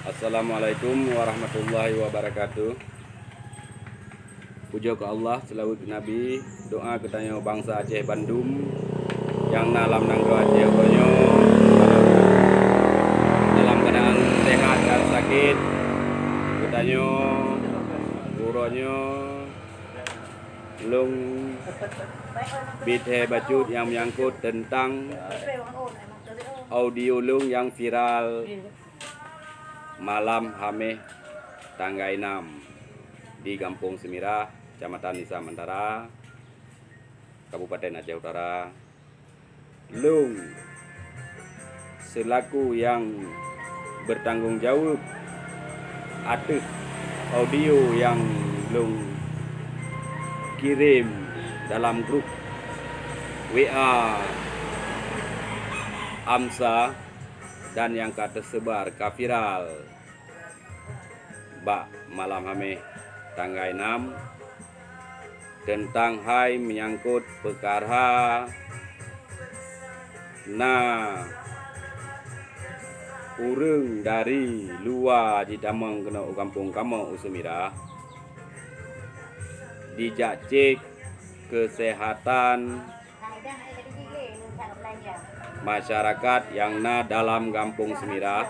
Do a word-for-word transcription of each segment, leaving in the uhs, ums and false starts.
Assalamualaikum warahmatullahi wabarakatuh. Pujoe keu Allah, seulaweuet keu Nabi, doa keu tanyoe bansa Aceh bandum nyang na lam nanggroe Aceh uroe nyoe dalam keuadaan sehat dan sakét. Keu tanyoe uroe nyoe lôn bit hai bacut nyang menyangkut teuntang audio lôn nyang viral malam Haméh tanggai nam di Gampông Seumirah, Kecamatan Nisam Antara, Kabupaten Aceh Utara. Lôn seulaku nyang bertanggung jaweueb ateueh audio nyang lôn kirém dalam grup W A AMSA dan nyang ka teuseubar, ka viral bak malam Haméh tanggai nam teuntang hai meunyangkot peukara na ureuëng dari luwa jitamong keunoe u gampông kamoe u Seumirah jijak cek keuseuhatan masyarakat nyang na dalam Gampông Seumirah,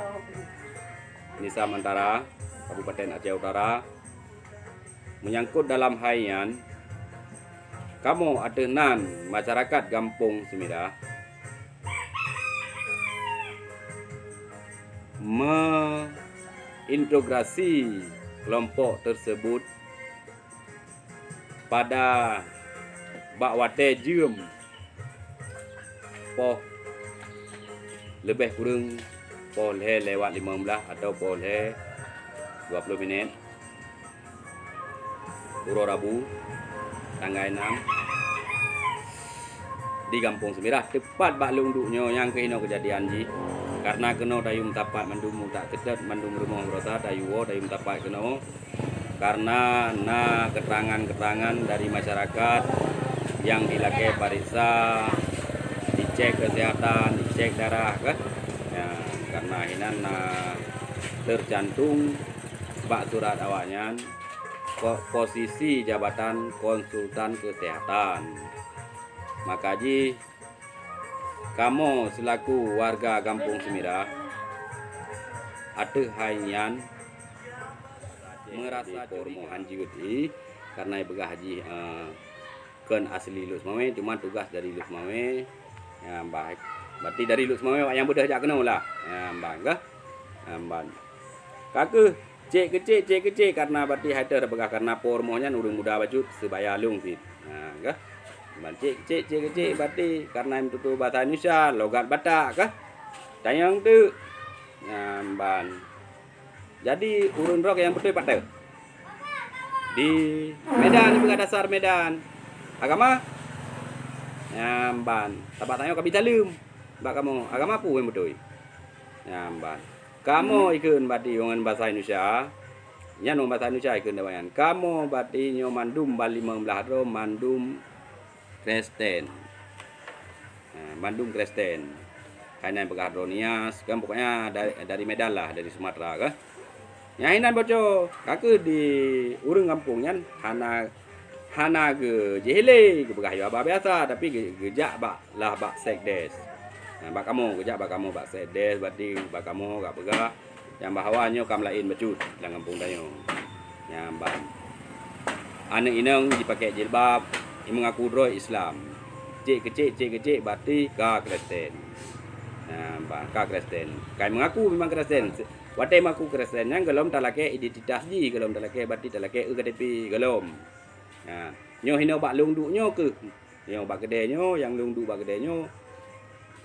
Nisam Antara, Kabupaten Aceh Utara. Meunyangkot dalam hai nyan, kamoe ateueh nan masyarakat Gampông Seumirah meuintegrasi keulompok teuseubut pada bak watée jeuem poh leubeh kureueng poh lhée lewat limong blaih atau poh lhée dua ploh minét uroe Rabu tanggai nam di Gampông Seumirah, teupat bak lôn duek nyoe nyang keuh inoe keujadian jih. Kareuna keunoe tayue meusapat mandum utak teutet mandum rumoh baroesa tayue woe tayue meusapat keunoe. Kareuna na keuteurangan-keuteurangan dari masyarakat nyang jilakée pareksa, jicek keuseuhatan, jicek darah keuh. Ya, kareuna hinan na teucantum bak surat awaknyan po-, posisi jabatan konsultan keuseuhatan. Maka jih kamoe seulaku warga Gampông Seumirah ateueh hai nyan meurasa curi meuhan jeuet jih kareuna ipeugah jih, eh, kon asli Lhokseumawe, cuma tugaih dari Lhokseumawe. Ya, bah, berarti dari Lhokseumawe awaknyan beudôh jak keunoe lah. Ya, ban keuh. Ya, ban. Ka keuh cek keucek, cek keucek, kareuna berarti hai teuh peugah kareuna po rumoh nyan ureuëng muda bacut seubaya lôn cit. Ha, keuh. Ban cek keucek, cek keucek, berarti kareuna meututoe basa Indonesia, logat Batak keuh. Tanyong teuk. Ya, ban. Jadi, ureuëng droe nyang beutôi pat teuh? Di Medan, di Peugah Dasar Medan. Agama? Nyan ban. Sabab tanyoe ka bi saleuem bak kamoe. Agama peue nyang beutôi? Nyan ban. Kamoe ikheun bati ngon basa Indonesia. Nyan ngon basa Indonesia ikheun awaknyan. Kamoe bati nyoe mandum ban limong blaih droe mandum Kristen. Ha, bandum Kristen. Hai nan peugah droe Nias, kan pokoknya dari, dari Medan lah, dari Sumatera kah. Nyang inan boco, ka keuh di ureuëng gampông nyan hana, hana geujihilé, geupeugah yoh haba biasa, tapi geu-, geujak bak, lah bak sekdes. Ha, bak kamoe, geujak bak kamoe bak sekdes, berarti bak kamoe ka peugah. Nyang bahwa nyoe ka meulaén bacut lam gampông tanyoe. Nyan ban. Aneuëk inong jipakai jilbab, jimeungaku droe Islam. Cek keucek, cek keucek, berarti ka Kristen. Nyan ban, ka Kristen. Ka meungaku memang Kristen. Watée meungaku Kristen nyan, gohlom talakée identitas jih, gohlom talakée, berarti talakée eu K T P, gohlom. Nah, nyoe hinoe bak lôn duek nyoe keuh. Nyoe bak keudée nyoe, nyang lôn duek bak keudée nyoe.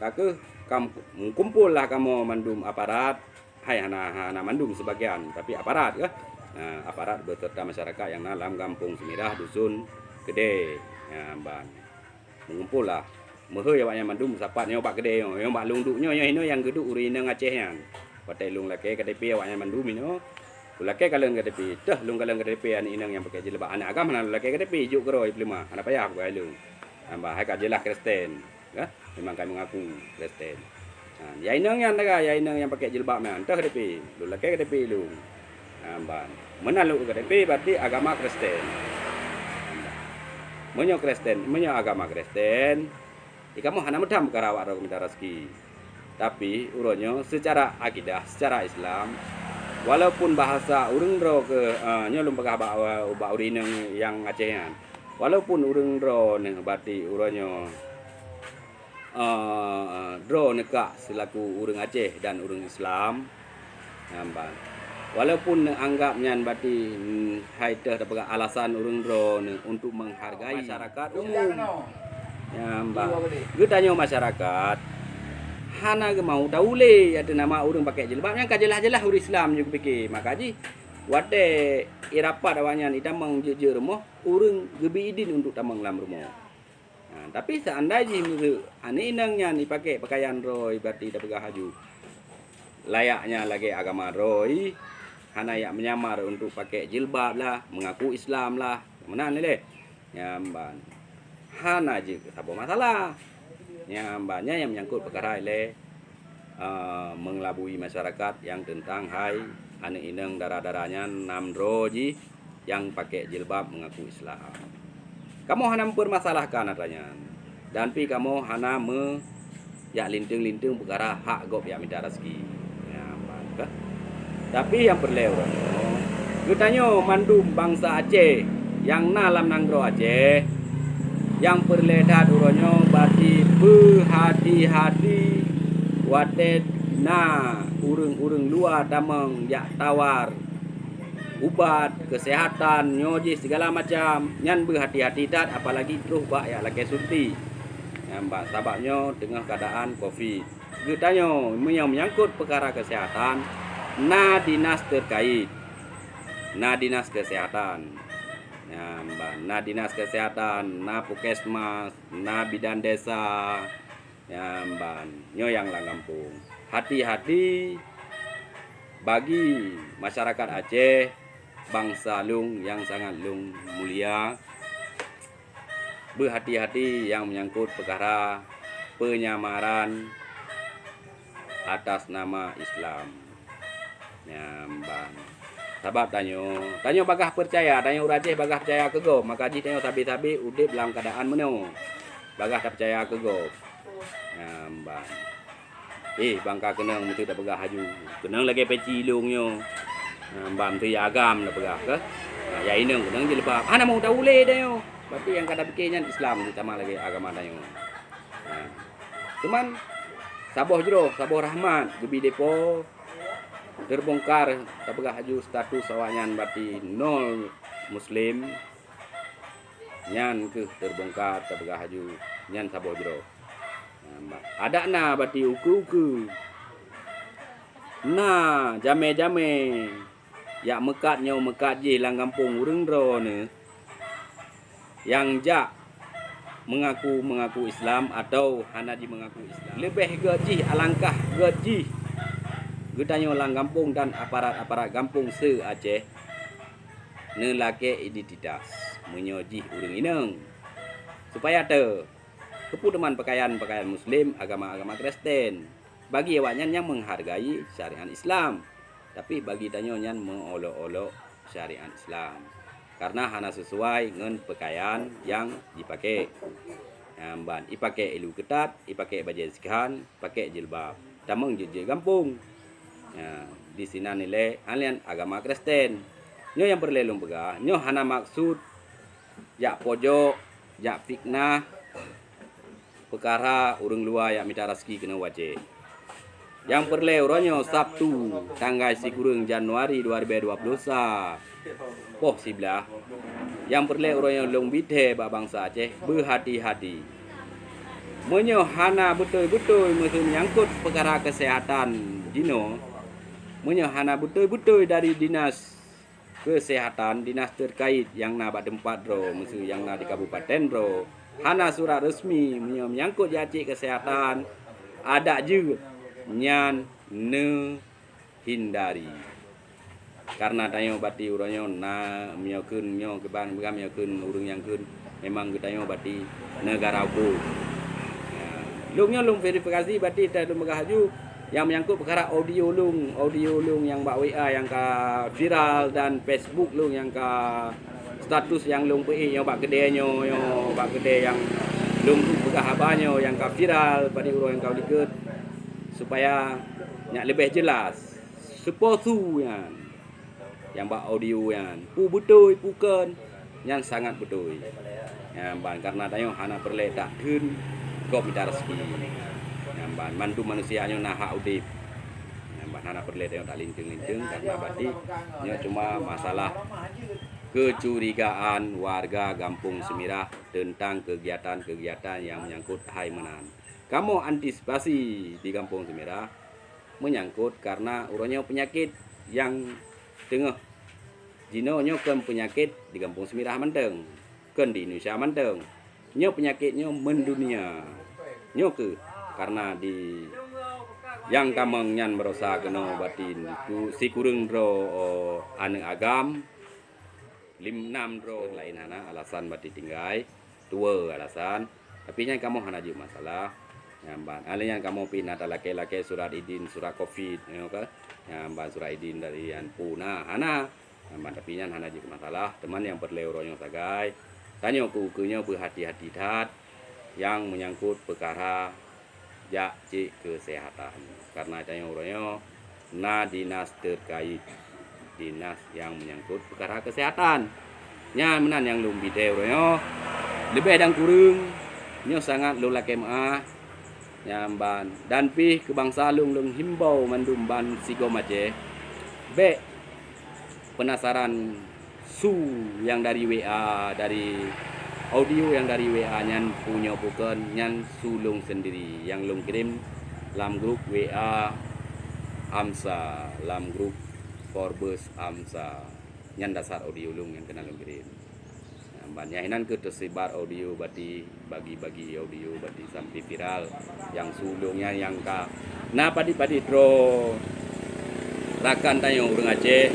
Ka keuh kam-, meukumpol lah kamoe mandum aparat, hai hana, hana mandum sibagian, tapi aparat keuh. Nah, aparat beserta masyarakat nyang na lam gampông Seumirah, dusun Keudée. Nah, ban. Meukumpol lah. Meuhôi awaknyan mandum meusapat nyoe bak keudée nyoe. Nyoe bak lôn duek nyoe, nyoe hinoe nyang geuduek ureuëng inong Aceh nyan. Watée lôn lakée K T P awaknyan mandum inoe. Lôn lakée kalon K T P. Teuh lôn kalon K T P aneuëk inong nyang pakai jilbab. Aneuëk agam hana lôn lakée K T P, jok keudroe dipeuleumah. Hana payah peugah lôn. Nyan ban, hai ka jeulaih Kristen. Kah? Memang ka meungaku Kristen. Ha, ya inong nyan taga, ya inong nyang pakai jilbab nyan, entah K T P. Lôn lakée K T P lôn. Ha, ban. Meunan lôn K T P berarti agama Kristen. Meunyoe Kristen, meunyoe agama Kristen, di kamoe hana meutam peukara awak droe mita rezeki. Tapi uroe nyoe secara akidah, secara Islam, walaupun bahasa ureuëng droe ke, eh, nyoe lôn peugah bak, bak ureuëng inong nyang Aceh nyan. Walaupun ureuëng droe nyoe berarti uroe nyoe eh, droe neukak seulaku ureuëng Aceh dan ureuëng Islam. Nyan ban. Walaupun neuanggap nyan berarti, mm, hai teuh tapeugah alasan ureuëng droe nyoe untuk menghargai masyarakat umum. Nyan ban. Geutanyoe masyarakat hana geumau taulée ateueh nama ureuëng pakai jilbab nyang ka jeulaih-jeulaih ureuëng Islam jih geupike. Maka jih watée irapat awaknyan itamong jeuet-jeuet rumoh, ureuëng geubri idin untuk tamong lam rumoh. Ha, tapi seandai jih meuseu aneuk inong nyan ipakée peukayan droe, berarti tapeugah laju layaknya lagée agama droe, hana yak menyamar untuk pakai jilbab lah, mengaku Islam lah, meunan lé. Nyan ban hana jeuet saboh masalah. Nyan ban nyan nyang menyangkut peukara ilée eh, mengelabui masyarakat nyang teuntang hai aneuk inong dara-dara nyan nam droe jih nyang pakai jilbab mengaku Islam. Kamoe hana mempermasalahkan atra nyan, dan pi kamoe hana me yak linteung-linteung peukara hak gob yak mita rezeki. Nyan ban kah? Tapi nyang peureulée uroe nyoe, geutanyoe mandum bansa Aceh nyang na lam nanggroe Aceh, nyang peureulée that uroe nyoe berarti beuhati-hati watée na ureuëng-ureuëng luwa tamong jak tawar ubat, keuseuhatan, nyoe jih sigala macam, nyan beuhati-hati that, apalagi troh bak yak lakée suntik. Nyan ban, sabab nyoe teungoh keuadaan covid. Geutanyoe meunyoe menyangkut peukara keuseuhatan, na dinas terkait. Na dinas keuseuhatan. Nyan ban, na dinas keuseuhatan, na puskesmas, na bidan desa. Nyan ban, nyoe nyang lam gampông. Hati-hati bagi masyarakat Aceh, bansa lôn nyang sangat lôn mulia. Beuhati-hati nyang menyangkut peukara peunyamaran atas nama Islam. Nyan ban. Sabab tanyoe, tanyoe bagaih peucaya, tanyoe ureuëng Aceh bagaih peucaya keu gob, maka jih tanyoe sabe-sabe udeb lam keuadaan meunoe. Bagaih tapeucaya keu gob. Nyan ban. Eh, bangka keunong meuteuk tapeugah laju. Keunong lagée peci ilong nyoe. Nyan ban meuteuk ya agam tapeugah kah? Nah, ya inong keunong jilbab. Hana mau taulée tanyoe. Berarti nyang ka tapike nyan Islam, teutama lagée agama tanyoe. Nah, cuman saboh jroh, saboh rahmat geubi depo terbongkar, tapeugah laju status awaknyan berarti nol muslim. Nyan keuh terbongkar, tapeugah laju, nyan saboh jroh. Nah, adak na berarti ukeue-ukeue. Na jamé-jamé yak meukat nyoe meukat jih lam gampông ureuëng droeneueh nyang jak mengaku-mengaku Islam atau hana jimengaku Islam. Leubeh gét jih, alangkah gét jih geutanyoe lam gampông dan aparat-aparat gampông se-Aceh neulakée identitas meunyoe jih ureuëng inong. Supaya te, keupeue teuma peukayan-peukayan muslim, agama-agama Kristen. Bagi awaknyan nyang menghargai syariat Islam, tapi bagi tanyoe nyan meuolok-olok syariat Islam. Karena hana sesuai ngon peukayan nyang jipake. Nyan ban, ipake ilu keutat, ipake bajée sikhan, pake jilbab. Tamong jeuet-jeuet gampông. Nyan, di sinan ilée alian agama Kristen. Nyoe nyang peureulée lôn peugah, nyoe hana maksud jak pojok, jak fitnah, peukara ureuëng luwa yak mita raseuki keunoe u Aceh. Nyang peureulée uroe nyoe Sabtu, tanggai sikureueng Januari dua ribu dua puluh sa, poh siblaih. Nyang peureulée uroe nyoe lôn bithée bak bansa Aceh, beuhati-hati. Meunyoe hana beutôi-beutôi meuseu nyangkot peukara keuseuhatan jinoe, meunyoe hana beutôi-beutôi dari dinas keuseuhatan, dinas terkait nyang na bak teumpat droe, meuseu nyang na di kabupaten droe, hana surat resmi meunyoe menyangkot jak cek keuseuhatan, adak jeuet nyan neuhindari. Karena tanyoe bati uroe nyoe na meunyoe kheun nyoe kiban peugah meunyoe kheun ureuëng nyang kheun memang geutanyoe bati negara huköm. Ya, Lôn nyoe lôn verifikasi, berarti teuh lôn peugah laju nyang menyangkut peukara audio lôn, audio lôn nyang bak W A nyang ka viral dan Facebook lôn nyang ka status nyang lôn peuék nyoe bak keudè nyoe, nyoe bak keudè nyang lôn peugah haba nyoe nyang ka viral, padum uroe nyang ka likot, supaya nyak leubeh jeulaih. Soe po su nyan nyang bak audio nyan, peue beutôi, peue kon, nyan sangat beutôi. Nyan ban, kareuna tanyoe hana peureulée that theun gob mita raseuki. Nyan ban, mandum manusia nyoe na hak udeb. Nyan ban, hana peureulée tanyoe that linteung-linteung, kareuna berarti nyoe cuma masalah kecurigaan warga Gampông Seumirah teuntang keugiatan-keugiatan nyang meunyangkot hai meunan. Kamoe antisipasi di Gampông Seumirah, meunyangkot kareuna uroe nyoe peunyakét nyang teungoh jinoe nyoe kon peunyakét di Gampông Seumirah mantong, kon di Indonesia mantong. Nyoe peunyakét nyoe mendunia. Nyoe kheueh kareuna di nyang tamong nyan barosa keunoe batin sikureueng droe, oh, aneuëk agam, lim nam droe laén hana alasan bati tinggai, tuwoe alasan. Tapi nyan kamoe hana jeuet masalah. Nyan ban, alèh nyan kamoe pih na talakée-lakée surat idin, surat covid nyoe ka. Nyan ban surat idin dari Anpu na hana. Nyan ban, tapi nyan hana jeuet masalah. Teuma nyang peureulée uroe nyoe sagai, tanyoe keu ukeue nyoe beuhati-hati that nyang meunyangkot peukara jak cek keuseuhatan. Kareuna tanyoe uroe nyoe na dinas terkait, dinas nyang meunyangkot peukara keuseuhatan. Nyan meunan nyang lôn bi tée uroe nyoe. Leubeh dan kureueng nyoe sangat lôn lakée meuáh. Nyan ban, dan pih keu bansa lôn, lôn himbau mandum ban sigom Aceh, bék penasaran su nyang dari W A, dari audio nyang dari W A nyan peue nyoe peue kon, nyan su lôn sendiri nyang lôn kirém lam grup W A Amsa, lam grup Forbes Amsa. Nyan dasar audio lôn nyang keunan lôn kirém. Nyan ban, nyan inan kheueh teusebar audio bati, bagi-bagi audio bati sampai viral nyang su lôn nyan nyang ka na padit-padit droe rakan tanyoe ureuëng Aceh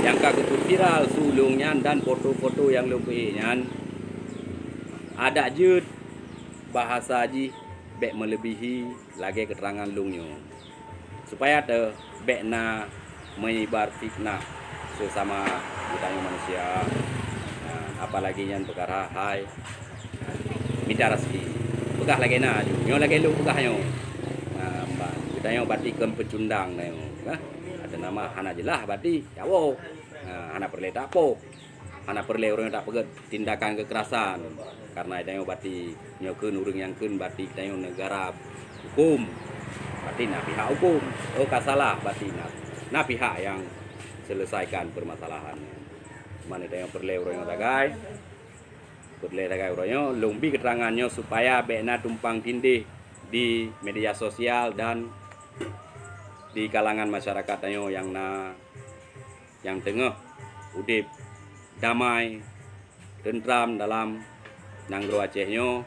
nyang ka geupeuviral su lôn nyan dan foto-foto nyang lôn peuék nyan. Adak jeuet bahasa jih bék meuleubihi lagée keuteurangan lôn nyoe, supaya teuh bék na meuibar fitnah sesama geutanyoe manusia. Nah, apalagi nyan peukara hai mita raseuki. Peugah lagée na aju, nyoe lagée lôn peugah nyoe. Nah, ban, geutanyoe bati kon peucundang tanyoe, nah. Ateueh nama hana jeulaih bati, ya woe. Nah, hana peureulée tapoh. Hana peureulée ureuëng tapeugét tindakan keukerasan, kareuna tanyoe bati nyoe kheun ureuëng nyang kheun bati tanyoe neugara huköm. Bati na pihak huköm, oh ka salah bati na, na pihak nyang selesaikan permasalahan nyan. Meunan tanyoe peureulée uroe nyoe sagai, peureulée sagai uroe nyoe lôn bi keuteurangan nyoe supaya bék na tumpang tindih di media sosial dan di kalangan masyarakat tanyoe nyang na nyang teungoh udeb damai, teuntram dalam nanggroe Aceh nyoe,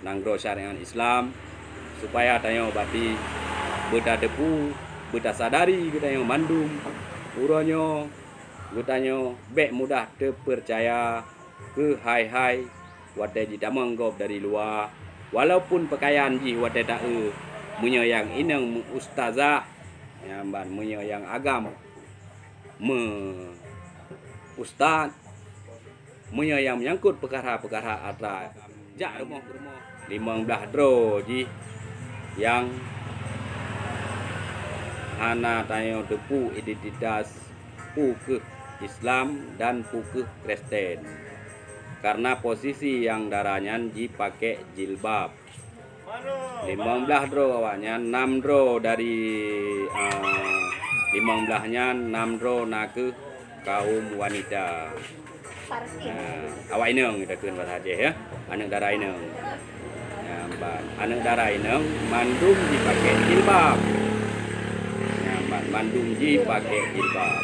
nanggroe syariat Islam, supaya tanyoe bati beutateupeue, beutasadari geutanyoe mandum. Uroe nyoe geutanyoe bék mudah teupeucaya keu hai-hai watée jitamong gob dari luwa, walaupun peukayan jih watée taeu, meunyoe nyang inong meu-ustazah, nyan ban meunyoe nyang agam meu-ustaz, meunyoe nyang meunyangkot peukara-peukara atra jak rumoh-rumoh. Limong blaih droe jih nyang hana tanyoe teupeu identitas peue keuh Islam dan peue keuh Kristen. Kareuna posisi nyang dara nyan jipakék jilbab. Limong blaih droe awaknyan, nam droe dari, ah, limong blaih nyan, nam droe na kheueh kaum wanita. Nah, awak inong kita kheun bahasa Aceh, ya. Aneuëk dara inong. Nyan ban, aneuëk dara inong mandum jipakék jilbab. Nyan ban, mandum jipakék jilbab.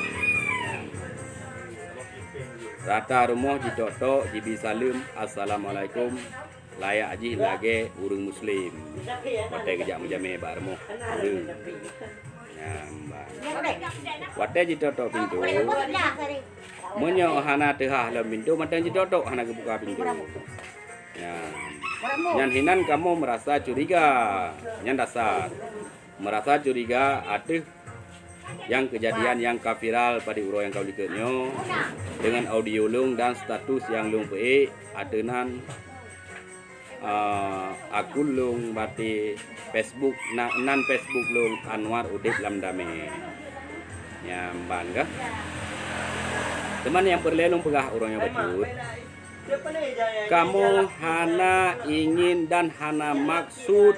Rata rumoh jitok-tok, jibi saleuem, "Assalamualaikum." Layak jih lagée ureuëng muslim watée geujak meujamé bak rumoh ureuëng. Nyan ban. Watée jitok-tok pintoe, meunyoe hana teuhah lom pintoe, mantong jitok-tok hana geubuka pintoe. Nyan. Nyan hinan kamoe meurasa curiga. Nyan dasar. Meurasa curiga ateueh nyang keujadian nyang ka viral padum uroe nyang ka likot nyoe, deungon audio lôn dan status nyang lôn peuék ateueh nan, eh, akun lôn bak di Facebook, na-, nan Facebook lôn Anwar Udeb Lam Damé. Nyan ban kah? Teuma nyang peureulée lôn peugah uroe nyoe bacut, kamoe hana ingin dan hana maksud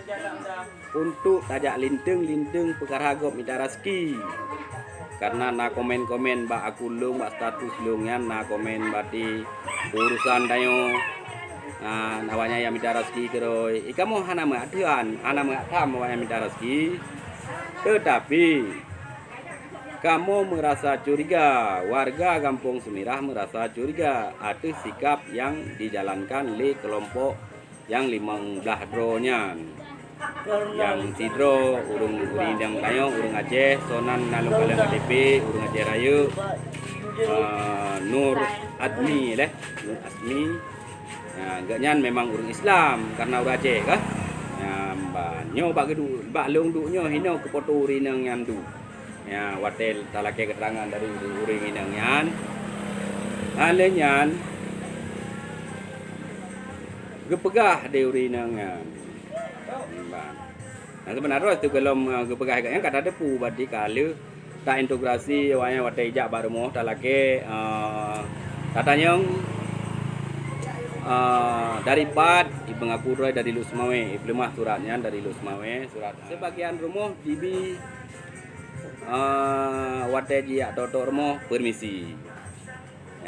untuk tajak linteng-linteng peukara gob mita raseuki. Karena na komen-komen bak akun lôn, bak status lôn nyan na komen bati urusan tanyoe, ah, awaknyan nyang mita raseuki keudroe. I kamoe hana meuateuan, hana meuatam awaknyan mita raseuki. Teutapi, kamoe meurasa curiga, warga Gampông Seumirah meurasa curiga ateueh sikap nyang dijalankan lé keulompok nyang limong blaih droe nyan. Nyang sidroe ureuëng, ureuëng inong tanyoe, ureuëng Aceh, sonan na lôn kalon K T P, ureuëng Aceh Rayeuk, eh, Nur Admi leh, Nur Asmi. Nah, gobnyan memang ureuëng Islam karena ureuëng Aceh kah. Nah, ban nyoe bak geudu-, bak lôn duek nyoe hinoe keupoto ureuëng inong nyan duek. Ya, watée talakée keuteurangan dari ureuëng inong nyan, hal nyan geupeugah di ureuëng inong nyan. Nah, seubeuna droe sigohlom, eh, geupeugah nyan ka tateupeue bati ka lheueh taintegrasi awaknyan watée ijak bak rumoh talakée, eh, tatanyong, eh, dari pat, ibeungaku droe dari Lhokseumawe, ipeuleumah surat nyan dari Lhokseumawe, surat. Sibagian rumoh jibi, eh, watée jijak trok-trok rumoh, permisi.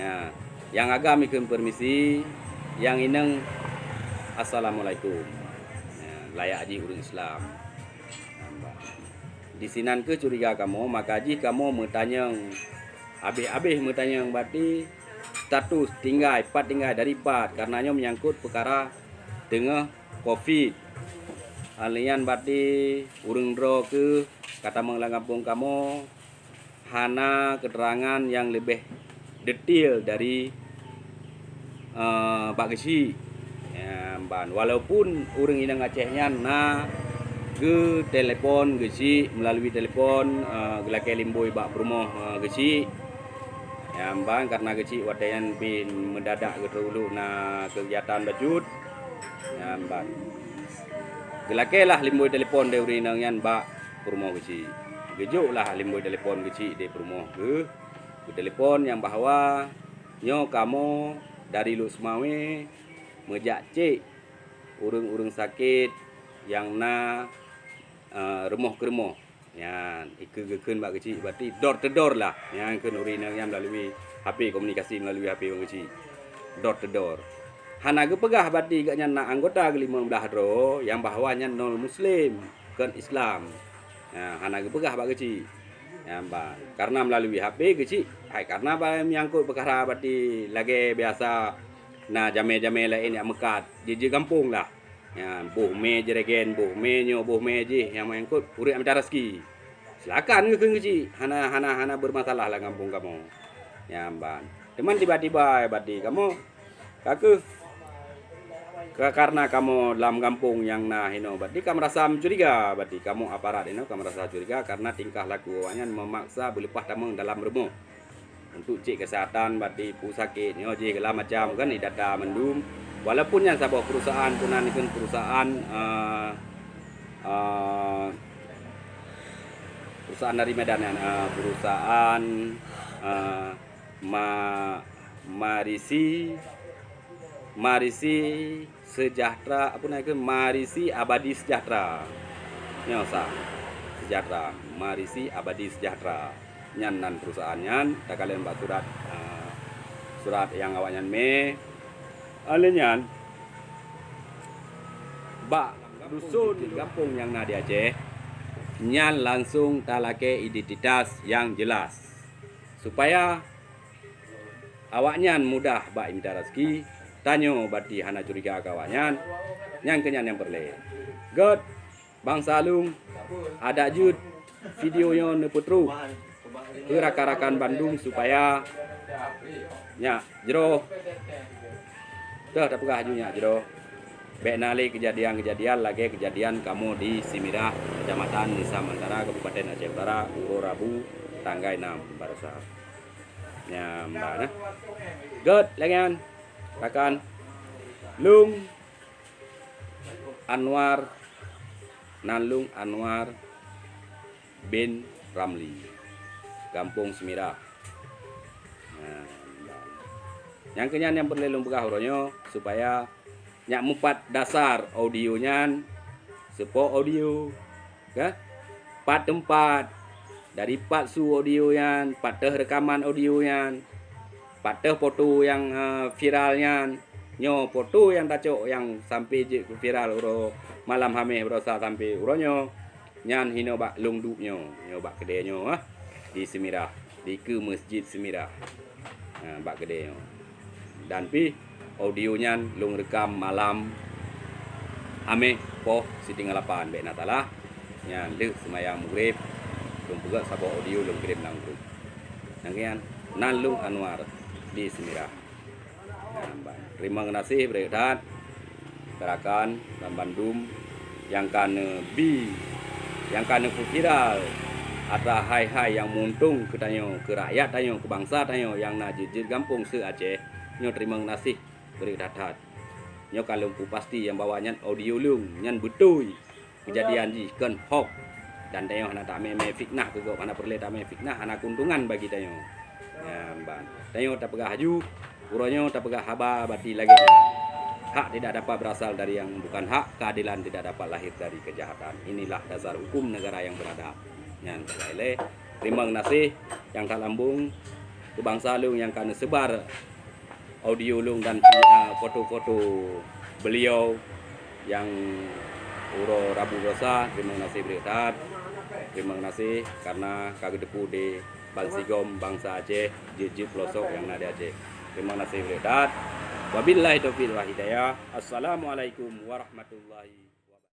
Ya, nyang agam ikheun permisi, nyang inong assalamualaikum. Ya, layak jih ureuëng Islam. Disinan kheueh curiga kamoe, maka jih kamoe meutanyong, abéh-abéh meutanyong bati status tinggai, pat tinggai dari pat, karena nyoe meunyangkot peukara teungoh covid. Hal nyan bati ureuëng droe kheueh ka tamong lam gampông kamoe, hana keuteurangan nyang leubeh detail dari, eh, bak geuchik. Ya, ban, walaupun ureuëng inong Aceh nyan na geutelepon geuchik, meulalu telepon, eh, geulakée limboi bak peurumoh, eh, geuchik. Ya, ban, karena geuchik watée nyan pih meudadak geuteuluk na keugiatan bacut. Ya, ban. Geulakée lah limboi telepon di ureuëng inong nyan bak peurumoh geuchik. Geujok lah limboi telepon geuchik di peurumoh geuh. Geutelepon nyang bahwa nyoe kamoe dari Lhokseumawe meujak cek ureuëng-ureuëng sakét nyang na, eh, rumoh keu rumoh. Nyan, ikeu geukheun bak geuchik, berarti door to door lah. Nyan kheun ureuëng inong nyan meulalu H P, komunikasi meulalu H P bak geuchik. Door to door. Hana geupeugah berarti gobnyan na anggota geulimong blaih droe nyang bahwa nyan non muslim, kon Islam. Ha, hana geupeugah bak geuchik. Nyan ban. Karena meulalu H P geuchik, hai karena ba menyangkut peukara berarti lagée biasa na jamé-jamé laén nyang meukat, jijak gampông lah. Nyan, boh mé jeuregan, boh mé nyoe, boh mé jih nyang meungkot ureuëng mita raseuki. Silakan geukheun geuchik, hana, hana, hana beureumasalah lam gampông kamoe. Nyan ban. Teuma tiba-tiba bati kamoe, ka kheueh, ka-, karena kamoe lam gampông nyang na hinoe, bati ka meurasa mencuriga, bati kamoe aparat hinoe ka meurasa curiga karena tingkah laku awaknyan meumaksa beuleupah tamong dalam rumoh. Untuk cek kesehatan bak di pusakét nyoe jih segala macam kan didata mandum. Walaupun nyan saboh perusahaan pun nan ikheun perusahaan, eh, eh, perusahaan dari Medan nyan, eh, perusahaan, eh, Ma-, Marisi, Marisi Sejahtera, apa nama ke? Marisi Abadi Sejahtera. Nyoe sa. Sejahtera. Marisi Abadi Sejahtera. Nyan nan perusahaan nyan, takalon bak surat, eh, surat nyang awaknyan mé. Alé nyan, bak dusun gampông nyang na di Aceh, nyan langsung talakée identitas nyang jelas. Supaya awaknyan mudah bak imita raseuki, tanyoe bati hana curiga keu awaknyan, nyan keuh nyan nyang peureulée. Gét, bansa lôn, adak jeuet video nyoe neupeutrok keu rakan-rakan bandum supaya nyak jroh. Teuh tapeugah aju nyak jroh. Bék na lé keujadian-keujadian lagée keujadian kamoe di Simirah, Kecamatan Nisam Antara, Kabupaten Aceh Utara, uroe Rabu, tanggai nam barosa. Nyan ban, nah. Gét lagée nyan, rakan. Lôn Anwar, nan lôn Anwar bin Ramli, gampông Simirah. Nah, nyang keunyan nyang peureulée lôn peugah uroe nyoe, supaya nyak mupat dasar audio nyan, seupôt audio, ka? Pat teumpat, dari pat su audio nyan, pat teuh reukaman audio nyan, pat teuh foto nyang, eh, viral nyan. Nyoe foto nyang tacok nyang sampai jeuet keu viral uroe malam Hameh barosa sampai uroe nyoe, nyan hinoe bak lôn duek nyoe, nyoe bak keudée nyoe, ah, di Simirah, dikeue Masjid Simirah. Ha, bak keudée nyoe. Dan pih audio nyan lôn reukam malam Hameh poh siteungoh lapan, bék na salah. Nyan lheueh seumayang Maghrib, lôn peugét saboh audio lôn kirém lam grup. Nyang nyan, nan lôn Anwar di Simirah. Nyan ban. Teurimong geunaséh beureukat that keu rakan banmandum nyang ka neubi, nyang ka neupeuviral atra hai-hai nyang meuuntông keu tanyoe, keu rakyat tanyoe, keu bansa tanyoe nyang na jeuet-jeuet gampông se-Aceh. Nyoe teurimong geunaséh beureukat that. Nyoe ka lôn peupasti nyang bahwa nyan audio lôn, nyan beutôi. Keujadian jih kon hoax, dan tanyoe hana tamé-mé fitnah keu gob, hana peureulée tamé fitnah, hana keuntungan bagi tanyoe. Nyan ban. Tanyoe tapeugah laju, uroe nyoe tapeugah haba bati lagée nyan. Hak tidak dapat berasal dari yang bukan hak, keadilan tidak dapat lahir dari kejahatan. Inilah dasar hukum negara yang beradab. Nyan sagai lé. Teurimong geunaséh nyang that lambông keu bansa lôn nyang ka neuseubar audio lôn dan, ah, foto-foto beliau nyang uroe Rabu barosa. Teurimong geunaséh beureukat that. Teurimong geunaséh karena ka geuteupeue di bansigom bansa Aceh jeuet-jeuet peulosok nyang na di Aceh. Teurimong geunaséh beureukat that. Wabillahi taufiq wal hidayah. Assalamualaikum warahmatullahi